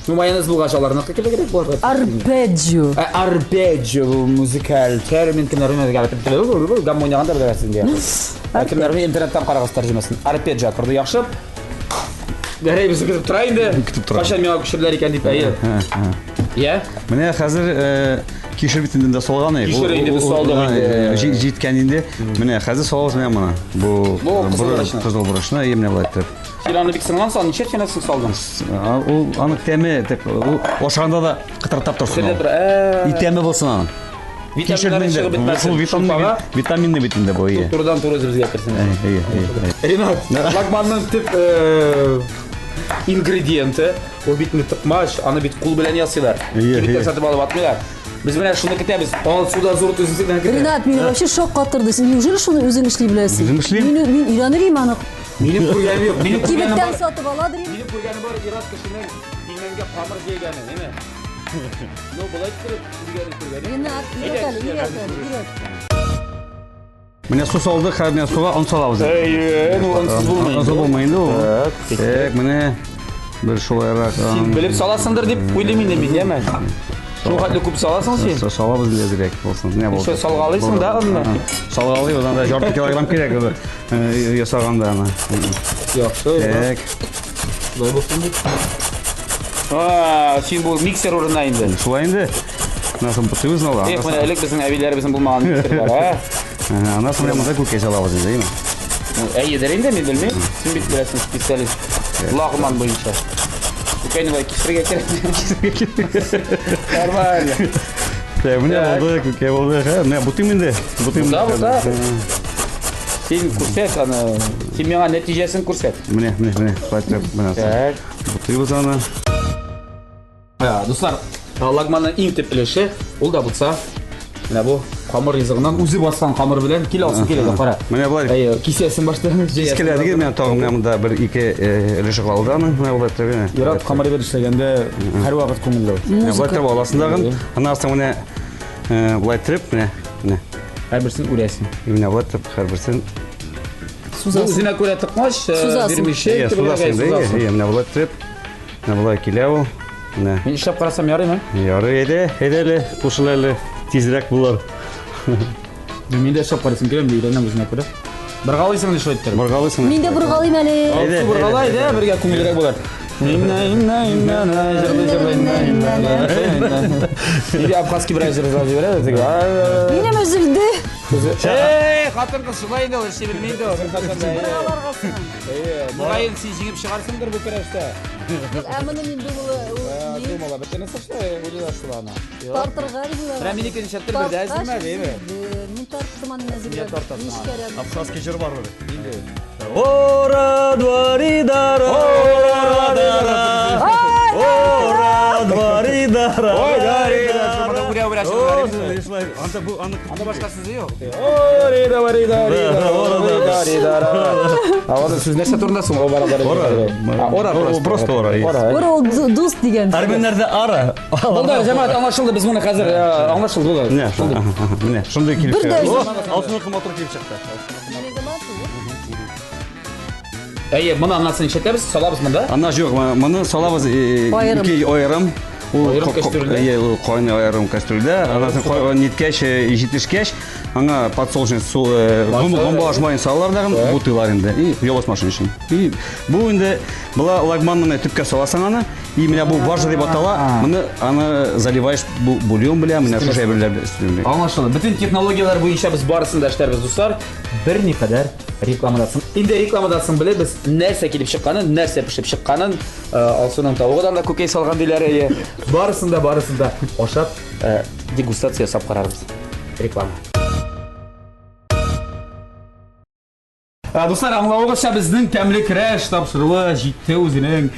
A: Ну, майонез булгач аларныкы кебегрәк булырга.
B: арпеджио.
A: Арпеджио бу музыкаль термин кемнәр белмәде. Гамма уйнаганда беләсез инде. Кемнәр интернеттан карагыз тәрҗемәсен. Арпеджио аккорды яхшы. Гәрәй безне көтеп тора инде.
C: Көтеп тора.
A: Кайчан миңа күчерделәр икән дип, әйе. Я?
C: Менә хәзер кишер бит инде салган әй.
A: Кишер инде без салдык инде.
C: Җиткән инде. Менә хәзер салабыз менә моны. Бу
A: Бу кызыл борычны.
C: Кызыл борычны, әйе, менә болай итеп.
A: Син аны бик сыңлан сал, ничә син соң салдың?
C: Ул аның тәме, тип, ул ашаганда да кытыртап торсын.
A: Теле тора.
C: И тәме булсын аның.
A: Витаминнары
C: Кишернең дә,
A: чыгып бетмәсен.
C: шул
A: Шулпага
C: витаминны бит инде бу, әйе.
A: Турыдан туры үзебезгә керсен.
C: Әйе, әйе, әйе.
A: Ринат, лагманның төп ингредиенты ул бит инде тыкмач, аны бит кул белән ясыйлар.
C: Әйе,
A: Кибеттән
C: әйе.
A: сатып алып атмыйлар. Без менә шуны көтәбез. Алсу да зур түземсезлек белән көтә.
B: Ринат, мине вообще шок катырды. Син неужели шуны үзең эшли беләсең?
C: Үзем эшлим.
B: Мин өйрәнер идем аны.
A: Минем күргәнем юк. Минем күргәнем
B: Кибеттән
A: бар.
B: сатып аладыр идем.
A: Минем күргәнем бар, ир-ат кешенең пилмәнгә камыр җәйгәне, әйме? Ну, болай иттереп, үзгәреп күргән.
B: Ринат, өйрәт әле, өйрәт әле, өйрәт.
C: Менә су салдык, хәзер менә суга он салабыз.
A: Әйе, ну онсыз булмый.
C: Онсыз булмый инде ул.
A: Так,
C: Так, менә бер шулайрак.
A: Син белеп саласыңдыр дип уйлыйм инде мин, яме. Шул хәтле күп саласың син.
C: Салабыз инде әзрәк булсын. Менә булды.
A: Шулай салгалыйсың да онны?
C: Салгалыйбыз, анда ярты килограмм кирәк ул ясаганда аны.
A: Яхшы.
C: Так.
A: Шулай булсын дип. А, син бу миксер урынына инде.
C: Шулай инде. Менә бутыбыз ала.
A: Эх, менә элек безнең әбиләребезнең булмаган миксерлар, ә?
C: Аннан соң менә монда күкәй салабыз инде, әйеме?
A: Әйедер инде, мин белмим. Син бит беләсең, специалист. Лагман буенча. Күкәйне болай кисергә кирәк. Нормально.
C: Так, менә
A: Так.
C: булды, күкәй булды. Һә, менә бутыйм инде. Бутыйм.
A: Бута, бута. Син күрсәт аны. Син миңа нәтиҗәсен күрсәт.
C: Менә, менә, менә. Шулай итеп, менә.
A: Так.
C: Бутыйбыз аны.
A: Дуслар, лагманның иң төп өлеше, ул да булса, менә бу камыр ризыгыннан үзе баскан камыр белән кил алсын кил әле, кара.
C: Менә болай.
A: Әйе, кисәсен башта.
C: Кискеләдеге менә тагын менә монда бер ике өлеше калды аның. Менә болай итеп, менә.
A: Ир-ат камыр белән эшләгәндә һәрвакыт күңелле.
C: Менә болай итеп аласың дагын. Аннан соң менә болай итеп, менә, менә.
A: Һәрберсен үрәсең.
C: Менә болай итеп һәрберсен.
B: Сузасың.
A: Үзенә күрә тыкмач,
B: Сузасың.
A: бирмичә,
C: Әйе, сузасың инде, әйе, әйе, менә болай итеп. Менә болай килә ул. Менә.
A: Мин эшләп карасам ярыймы?
C: Ярый, әйдә, әйдә әле, кушыл әле, тизрәк булыр.
A: Мин дә эшләп карыйсым килә, мин өйрәнәм үзенә күрә. Боргалыйсың шулай иттереп.
C: Боргалыйсың.
B: Мин дә боргалыйм әле.
C: Әйдә,
A: Алсу боргалай,
C: әйдә,
A: әйдә, бергә күңеллерәк булыр. Инна, инна, инна, на, җырлый, җырлый, инна, инна, на, инна. Или абхазский бераз җырлап җибәрә, теге.
B: Минем өзелде.
A: Эй, хатын-кыз шулай инде ул, эшли белми инде ул.
B: Боргаларга соң.
A: Мөгаен син җиңеп чыгарсыңдыр бу көрәштә.
B: Ә моны мин думала, ул ни?
A: Думала, бөтенесе шулай уйлыйлар шул аны.
B: Тартырга диләр.
A: Менә минеке ничәптер бер дә әзерме, әйеме?
B: Мин тарттым аны
A: Нигә тартасың?
B: Ничкәрәм.
C: Абхазский җыр бар бит.
A: Инде.
C: Ора двори дара, ора дара, ора двори дара.
A: Ой, дари, да, шул үрә үрә шул.
C: Анда бу аны
A: Анда башка сүзе юк. Ори да вари да ри да ори да ри да ра. А анда сүз нәрсә турында соң? Ора да
C: Ора.
A: Ора
C: Ора, просто ора, есть.
A: Ора.
B: Ора ул дус дигән.
C: Армяннарда ара.
A: Булды, җәмәгать, аңлашылды. Без моны хәзер аңлашылды булды.
C: Менә, менә, шундый килеп
B: Бер дә
C: чыга. Алсыныкы матур килеп чыкты.
A: Әйе, моны аннан ишетәбез, салабыз монда.
C: Аннан юк, моны салабыз
B: Аерым.
C: ике аерым. Ул
A: Аерым кәстрүлдә?
C: Әйе, ул кайный аерым кәстрүлдә. Аннан соң ниткәч, җитешкәч, аңа подсолнечный су, гомбалаш маен салалар дагын, бутыйлар инде. И ябышмасын өчен. И бу инде була лагманны төпкә саласың аны, и менә бу важа дип атала. Моны аны заливаешь бу бульон белән, менә шушы әйберләр белән өстенә.
A: Аңлашылды. Бөтен технологияләр буенча без барысын да эшләрбез, дуслар. Берникадәр рекламадан соң. Инде рекламадан соң беләбез нәрсә килеп чыкканын, нәрсә пешеп чыкканын. Алсуның тавыгыдан да күкәй салган диләр, әйе. Барысын да, барысын да ашап, дегустация ясап карарбыз. Реклама. Дуслар, аңлавыгызча безнең тәмле көрәш тапшыруы җитте үзенең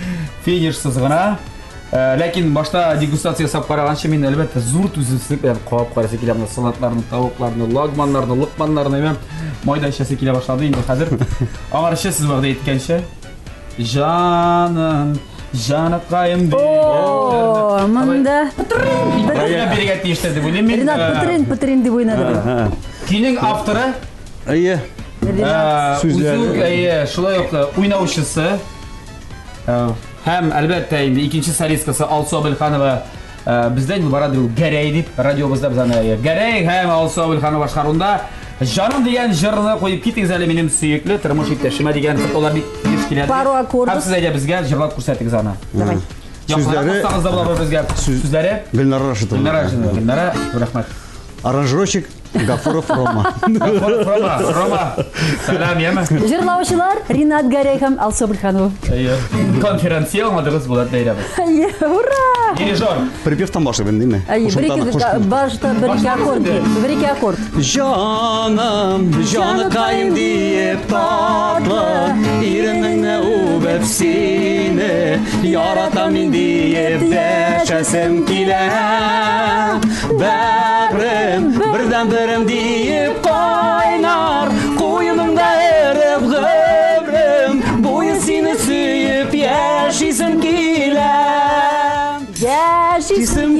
A: финиш сызыгына. Ләкин башта дегустация ясап караганчы мин әлбәттә зур түземсезлек белән кабап карасы килә менә салатларны, тавыкларны, лагманнарны, лыкманнарны әмма майда эчәсе килә башлады инде хәзер. Аңарчы сез вәгъдә иткәнчә, җаным, җаныкаем дип.
B: О, монда.
A: Биргә биргә тиешле дип уйлыйм мин.
B: Ринат пытрин пытрин дип уйнады.
A: Көйнең авторы
C: Әйе.
B: Ринат.
C: Сүзләре.
A: Үзе үк, әйе, шулай ук уйнаучысы һәм әлбәттә инде икенче солисткасы Алсу Абелханова бездә инде бара ул Гәрәй дип радиобызда без аны әйе, Гәрәй һәм Алсу Абелханова башкаруында Җаным дигән җырны куеп китегез әле минем сөекле тормыш иптәшемә дигән котлаулар бик еш килә.
B: Пару аккордов.
A: Һәм сез әйдә безгә җырлап күрсәтегез аны.
B: Давай.
A: Сүзләре
C: Сүзләре-
A: да була безгә. Сүзләре
C: Гөлнара Рашитова.
A: Гөлнара Рашитова. Гөлнара, рәхмәт.
C: Аранжировщик Гафуров Рома.
A: Рома, Рома. Сәлам, яме.
B: Җырлаучылар Ринат Гәрәй һәм Алсу Абелханова.
A: Әйе. Конференция алмадыгыз Булат Бәйрәмов.
B: Әйе, ура!
A: Дирижер.
C: Припевтан башлыйм, димме?
B: Әйе, бер ике башта бер ике аккорд, бер ике аккорд.
C: Җаным, җаныкаем диеп татлы, иренеңне үбеп сине, яратам мин диеп дәшәсем килә. Бәгърем, бердән берем диеп кайнар, куеныңда эреп гомрем, буе сине сөеп яшисем килә.
B: Яшисем
C: Яшисем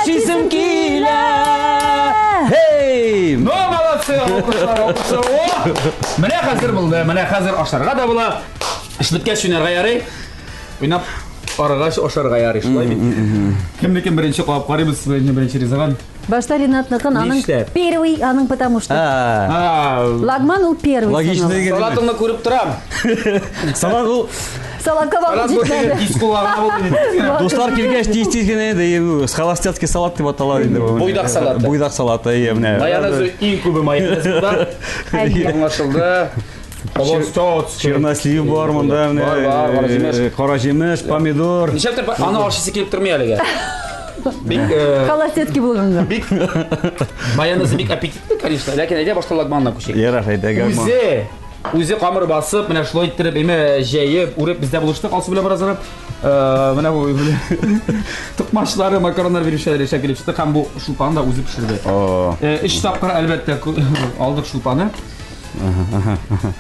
C: Яшисем килә. Hey!
A: Ну, молодцы, алкышлар, алкышлар. О! Менә хәзер булды, менә хәзер ашарга да була. Эш беткәч уйнарга ярый. Уйнап арыгач ашарга ярый, шулай бит. Кемнекен беренче кабып карыйбыз, беренче ризыгын.
B: Башта Ринатныкын, аның
A: Нишләп?
B: первый, аның потому что.
C: А,
A: А,
B: Лагман ул первый.
C: Логично
B: санала.
C: дигән.
A: Салатыңны күреп торам.
C: Салат ул
B: Салатка
A: Салат
B: вакыт
A: бу
B: җитмәде.
A: тиз кулларына булды инде.
C: Дуслар килгәч тиз-тиз генә инде холостяцкий салат дип атала инде бу.
A: Буйдак салаты.
C: Буйдак салаты, иә, менә.
A: Майонезы иң күбе майонез монда.
B: Әйе.
A: Аңлашылды.
C: Чернослив бар монда, менә.
A: Бар, бар, кара җимеш.
C: Кара җимеш, помидор.
A: Нишләптер аны ашыйсы килеп тормый әлегә. Бик
B: Холостяцкий булганга.
A: бик майонезы бик аппетитлы, конечно, ләкин әйдә башта лагманына күчик.
C: Ярар, әйдә, гамма.
A: Үзе үзе камыр басып, менә шулай иттереп, эме җәеп, үреп бездә булыштык Алсу белән бераз гына. Менә бу токмачлары, макароннар бирүчеләр эшә килеп чыкты һәм бу шулпаны да үзе пешерде.
C: О.
A: Өч тапкыр әлбәттә алдык шулпаны.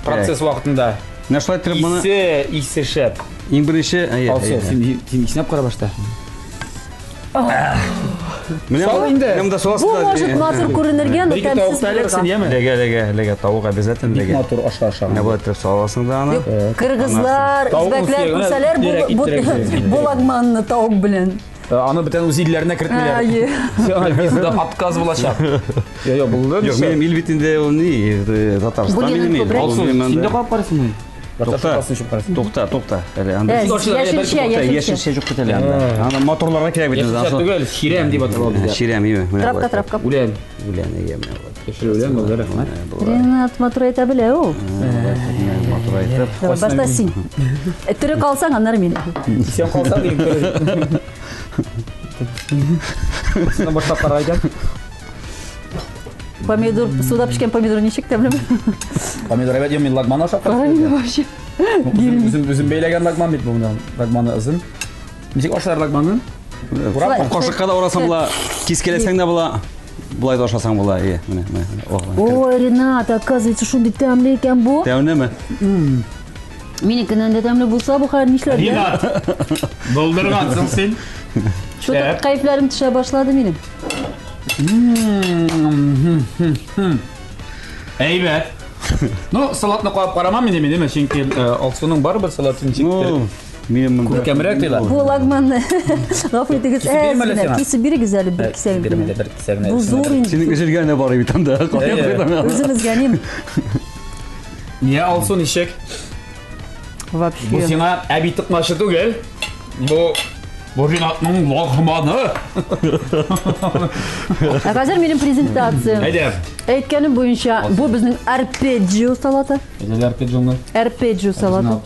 A: Процесс вакытында.
C: Менә шулай иттереп моны
A: Исе, исе шәп.
C: иң беренче, әйе,
A: Алсу,
C: әйе.
A: син син иснәп кара башта.
C: Менә
A: Сал инде.
C: Менә монда саласыз
B: Бу
C: да.
B: может матур күренергә, но
A: Бер ике
B: тәмсез
A: тавык та эләксен,
B: булырга.
A: яме?
C: Ләгә, ләгә, ләгә, тавык обязательно
A: Бик
C: ләгә.
A: матур аша аша.
C: Менә болай иттереп саласың да аны.
B: Кыргызлар,
A: Тавык
B: үзбәкләр
A: сөягенә
B: күрсәләр
A: тирәк
B: бу
A: иттереп
B: бу лагманны тавык белән.
A: Аны бүтән үз илләренә кертмиләр.
B: Әйе.
A: Сиңа визада отказ булачак. Йо, йо, булды.
C: Юк, минем ил бит инде ул ни, Татарстан
B: Бульонын
C: минем ил.
B: күбрәк.
A: Алсу,
C: Ул минем
A: син дә
C: анда.
A: калып карыйсыңмы?
C: Тукта, тукта, тукта. Әле анда.
B: Ә,
A: Син ашыйлар,
B: Яшелчә,
A: бәлки
C: Тукта,
B: яшелчә.
C: яшелчә юк бит әле анда. Анда моторларга кирәк бит инде.
A: Яшелчә түгел, чирәм дип атала бездә.
C: Чирәм, име. Менә
B: Травка,
C: болай.
B: травка.
A: Үлән.
C: Үлән, әйе, менә болай.
A: Яшел үлән булды, рәхмәт.
C: Менә болай.
B: Ренат матур әйтә белә ул.
C: Менә матур әйтеп.
B: Давай, Башта син. Тере калсаң, аннары мин.
A: Сен калсаң дигән күрер. Сен башлап кара икән.
B: Помидор, суда пешкән помидор ничек тәмлеме?
A: Помидор әйбәт, мин лагман ашап
B: Карамыйм вообще.
A: Үзем үзем бәйләгән лагман бит бу монда. Лагманы озын. Ничек ашар лагманны?
B: Шулай.
C: Кашыкка да урасаң була, кискәләсәң дә була, болай да ашасаң була. Әйе, менә, менә. О, менә.
B: Ой, Ренат, оказывается, шундый тәмле икән бу.
C: Тәмлеме?
B: Минекеннән дә тәмле булса, бу хәзер нишләргә?
A: Ренат. Булдыргансың син.
B: Что-то кайфларым төшә башлады минем.
A: Әйбәт. Ну, салатны куап карамам инде мин, чөнки Алсуның барыбер салаты ничектер.
C: Ну, минем монда.
A: Күркәмрәк диләр.
B: Бу лагманны гафу итегез,
A: Кисеп бирим әле
B: әз генә
A: сиңа?
B: кисеп бирегез әле бер кисәк
A: Бирем
B: генә.
A: әле бер кисәк генә.
B: Бу зур инде.
C: Синең өзелгәне бар бит анда.
A: Әйе.
B: Үзем өзгәнем.
A: Ния Алсу ничек? Бу
B: Вообще.
A: сиңа әби тыкмашы түгел. Бу бу Ринатның лагманы.
B: Ә хәзер минем презентациям.
A: Әйдә.
B: Әйткәнем буенча, бу безнең арпеджио салаты.
A: Әйдә арпеджионы.
B: Арпеджио салаты.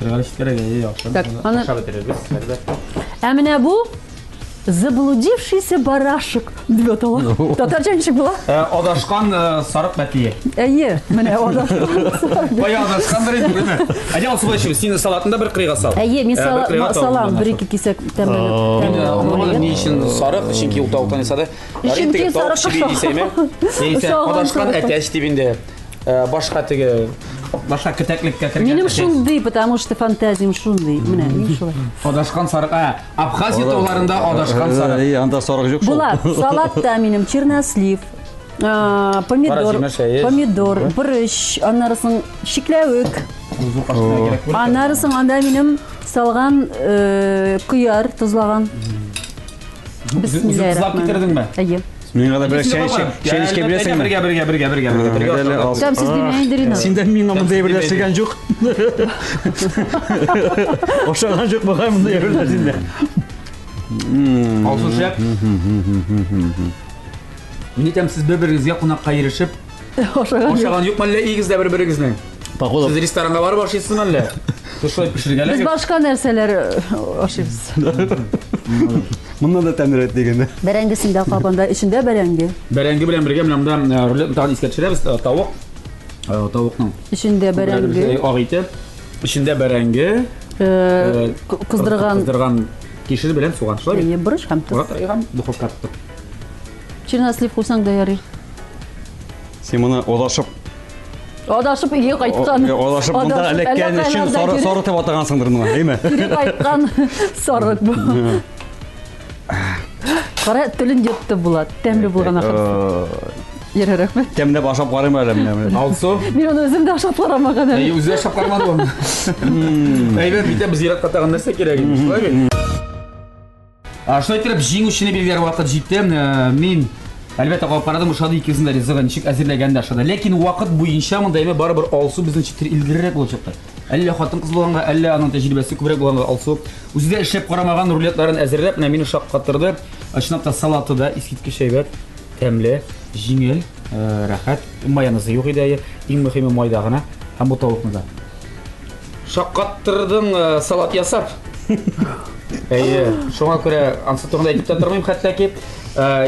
B: Так, аны-
A: Ашап бетерербез, әлбәттә.
B: Ә менә бу заблудившийся барашек дип атала. Татарча ничек була?
A: Адашкан сарык бәтие.
B: Әйе, менә адашкан.
A: Бая адашкандыр инде, белме? Әйдә Алсу Бәшир, син салатны да бер кырыйга сал.
B: Әйе, мин
A: Бер кырыйга тавыгын
B: салам
A: да
B: бер ике кисәк тәмле.
A: Мин
B: тәмле
A: аңламадым ни өчен сарык, чөнки ул тавыктан ясады.
B: Чөнки сарык
A: чеби дисәйме? Яисә
B: Ошаган
A: адашкан
B: сарык.
A: әтәч дип инде. Башка теге башка кетәклеккә кергән.
B: Минем
A: әтәч.
B: шундый, потому что фантазиям шундый. Менә, мин шулай.
A: Адашкан сарык. Ә, Абхазия тауларында адашкан сарык.
C: Әйе, анда сарык юк шул.
B: Була, салатта минем чернослив, помидор,
A: Кара җимеш, әйе.
B: помидор, борыч, аннары соң чикләвек,
A: Зур кашына кирәк булыр.
B: аннары соң анда минем салган кыяр тозлаган.
A: Үзең тозлап китердеңме?
B: Әйе.
C: Миңа да бер чәй чәй эчкә бирәсеңме?
A: Бергә, бергә, бергә, бергә, бергә.
C: Әйдә әле, Алсу.
B: Тәмсез димә инде, Ринат.
C: Син дә миңа мондай әйберләр эшләгән юк. Ошаган юк бугай мондай әйберләр синдә.
A: Алсу шәп. Мин әйтәм, сез бер-берегезгә кунакка йөрешеп,
B: Ашаган юк.
A: ашаган юкмы әллә игез дә бер-берегезнең?
C: Походу.
A: Сез ресторанга барып ашыйсызмы әллә? Сез шулай пешергәләр.
B: Без башка нәрсәләр ашыйбыз.
C: Моннан да тәмлерәк дигәндә.
B: Бәрәңгесен дә кабанда, эчендә бәрәңге.
A: Бәрәңге белән бергә менә монда рулетны тагын искә төшерәбез. Тавык. Тавыкның
B: Эчендә бәрәңге.
A: Ак ите. Эчендә бәрәңге,
B: Кыздырган
A: кыздырган кишер белән суган. Шулай бит?
B: әйе, борыч һәм тоз.
A: Урап һәм духовка тоттык.
B: Чернослив куйсаң да ярый.
C: Син моны адашып,
B: Адашып өйгә кайткан.
C: адашып монда
B: Адашып,
C: эләккән
B: әллә
C: өчен
B: кайларда
C: сары
B: кире-
C: сары дип атагансыңдыр моны, әйме?
B: Кире кайткан сарык бу. Кара, телен йотты Булат. Тәмле булган ахрысы. Ярар, рәхмәт.
C: Тәмләп ашап карыйм әле менә.
A: Алсу.
B: Мин аны үзем дә ашап карамаган әле.
A: Әй, үзе ашап карамады ул. Әйбәт бит, без зиратка тагын нәрсә кирәк инде, шулай бит? Шулай итеп, җиңүчене билгеләр вакыт җитте. Мин әлбәттә кабып карадым, ошады икесен дә ризыгы ничек әзерләгән дә ошады. Ләкин вакыт буенча монда әйбәт барыбер Алсу безнең читтер илгерерәк булып чыкты. Әллә хатын-кыз булганга, әллә аның тәҗрибәсе күбрәк булганга Алсу үзе дә эшләп карамаган рулетларын әзерләп, менә мине шаккатырды. Чынлап та салаты да искиткеч әйбәт, тәмле, җиңел, рәхәт. Майонезы юк иде, әйе. Иң мөһиме майда гына. Һәм бу тавыкны да. Шаккаттырдың салат ясап. Әйе, шуңа күрә ансы турында әйтеп тә тормыйм хәтта ки.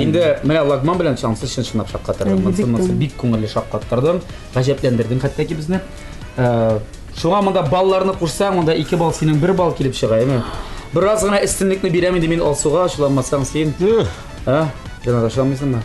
A: Инде менә лагман белән ансы чын-чынлап шаккатырдың. Монысы бик күңелле шаккаттырдың, гаҗәпләндердең хәтта ки безне. Шуңа монда балларны кушсаң, монда 2 балл синең 1 балл килеп чыга, әйме? Бераз гына өстенлекне бирәм инде мин Алсуга, ачуланмасаң син. А? Ренат, ачуланмыйсыңмы?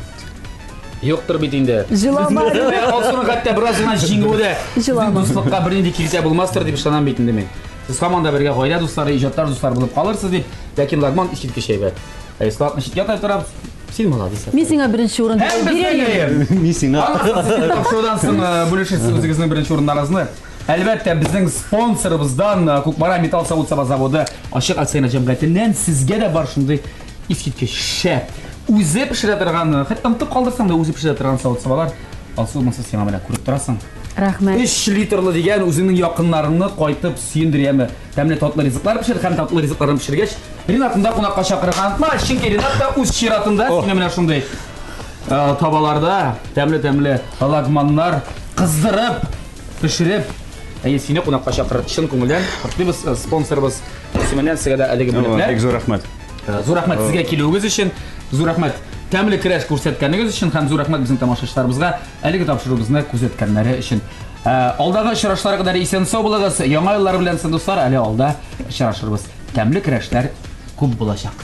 A: Юктыр бит инде.
B: Җылама.
A: Алсуның хәтта бераз гына җиңүе дә
B: Җылама.
A: дуслыкка бернинди киртә булмастыр дип ышанам бит инде мин. Сез һаман да бергә гаилә дуслары, иҗатлар дуслары булып калырсыз дип, ләкин лагман искиткеч әйбәт. Ә Ислатны читкә тайпырабыз. Син молодец.
B: Мин сиңа беренче урын бирәм.
C: Мин сиңа.
A: Тапшырудан соң бүлешерсез үзегезнең беренче урыннарыгызны. Әлбәттә, безнең спонсорыбыздан Кукмара металл савыт-саба заводы ачык акционер җәмгыятеннән сезгә дә бар шундый искиткеч шәп. Үзе пешерә торган, хәтта онытып калдырсаң да үзе пешерә торган савыт-сабалар. Алсу, монысы сиңа менә күреп торасың.
B: Рәхмәт.
A: 3 литрлы дигән үзеңнең якыннарыңны кайтып сөендер, яме. Тәмле татлы ризыклар пешер һәм татлы ризыкларын пешергәч, Ренатны да кунакка чакырырга онытма, чөнки Ренат та үз чиратында сине менә шундый табаларда тәмле-тәмле лагманнар кыздырып, пешереп, әйе, сине кунакка чакырыр чын күңелдән котлыйбыз. Спонсорыбыз исеменнән сезгә дә әлеге бүләкләр.
C: Бик зур рәхмәт.
A: Зур рәхмәт сезгә килүегез өчен, зур рәхмәт тәмле көрәш күрсәткәнегез өчен һәм зур рәхмәт безнең тамашачыларыбызга әлеге тапшыруыбызны күзәткәннәре өчен. Алдагы очрашларга кадәр исән-сау булыгыз. Яңа еллар белән, дуслар, әле алда очрашырбыз. Тәмле көрәшләр күп булачак.